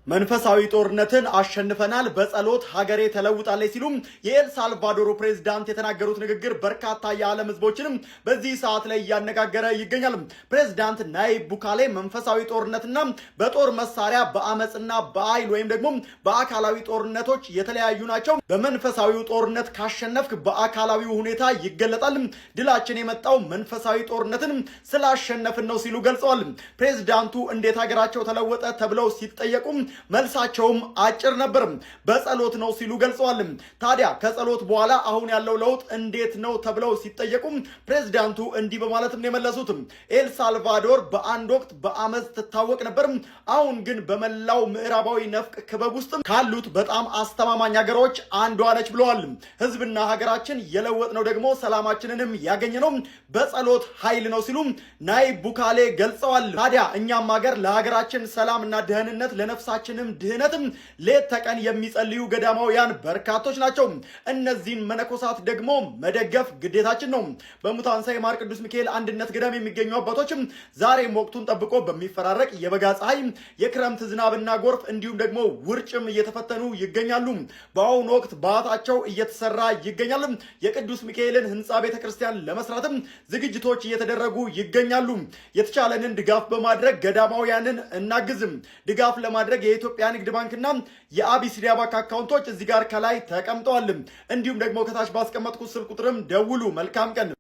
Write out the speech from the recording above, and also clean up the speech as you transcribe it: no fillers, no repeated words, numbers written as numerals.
መንፈሳዊ ጦርነትን አሸንፈናል፣ በጸሎት ሀገሬ ተለውጣለች ሲሉም የኤልሳልቫዶሩ ፕሬዝዳንት የተናገሩት ንግግር በርካታ የዓለም ሕዝቦችንም በዚህ ሰዓት ላይ እያነጋገረ ይገኛል። ፕሬዝዳንት ናይብ ቡካሌ መንፈሳዊ ጦርነትና በጦር መሳሪያ በአመፅና በኃይል ወይም ደግሞ በአካላዊ ጦርነቶች የተለያዩ ናቸው። በመንፈሳዊው ጦርነት ካሸነፍክ በአካላዊው ሁኔታ ይገለጣል። ድላችን የመጣው መንፈሳዊ ጦርነትን ስላሸነፍን ነው ሲሉ ገልጸዋል። ፕሬዝዳንቱ እንዴት ሀገራቸው ተለወጠ ተብለው ሲጠየቁም መልሳቸውም አጭር ነበር። በጸሎት ነው ሲሉ ገልጸዋል። ታዲያ ከጸሎት በኋላ አሁን ያለው ለውጥ እንዴት ነው ተብለው ሲጠየቁም ፕሬዝዳንቱ እንዲህ በማለትም ነው የመለሱት። ኤልሳልቫዶር በአንድ ወቅት በአመፅ ትታወቅ ነበር። አሁን ግን በመላው ምዕራባዊ ነፍቅ ክበብ ውስጥ ካሉት በጣም አስተማማኝ ሀገሮች አንዷ ነች ብለዋል። ህዝብና ሀገራችን የለወጥነው ደግሞ ሰላማችንንም ያገኘነው በጸሎት ኃይል ነው ሲሉ ናይብ ቡካሌ ገልጸዋል። ታዲያ እኛም ሀገር ለሀገራችን ሰላምና ደህንነት ለነፍሳችንም ድህነትም ሌት ተቀን የሚጸልዩ ገዳማውያን በርካቶች ናቸው። እነዚህን መነኮሳት ደግሞ መደገፍ ግዴታችን ነው። በሙታንሳ የማር ቅዱስ ሚካኤል አንድነት ገዳም የሚገኙ አባቶችም ዛሬም ወቅቱን ጠብቆ በሚፈራረቅ የበጋ ፀሐይ፣ የክረምት ዝናብና ጎርፍ እንዲሁም ደግሞ ውርጭም እየተፈተኑ ይገኛሉ። በአሁኑ ወቅት በዓታቸው እየተሰራ ይገኛል። የቅዱስ ሚካኤልን ህንፃ ቤተክርስቲያን ለመስራትም ዝግጅቶች እየተደረጉ ይገኛሉ። የተቻለንን ድጋፍ በማድረግ ገዳማውያንን እናግዝም። ድጋፍ ለማድረግ የኢትዮጵያ ንግድ ባንክና የአቢሲኒያ ባንክ አካውንቶች እዚህ ጋር ከላይ ተቀምጠዋል። እንዲሁም ደግሞ ከታች ባስቀመጥኩት ስልክ ቁጥርም ደውሉ። መልካም ቀን።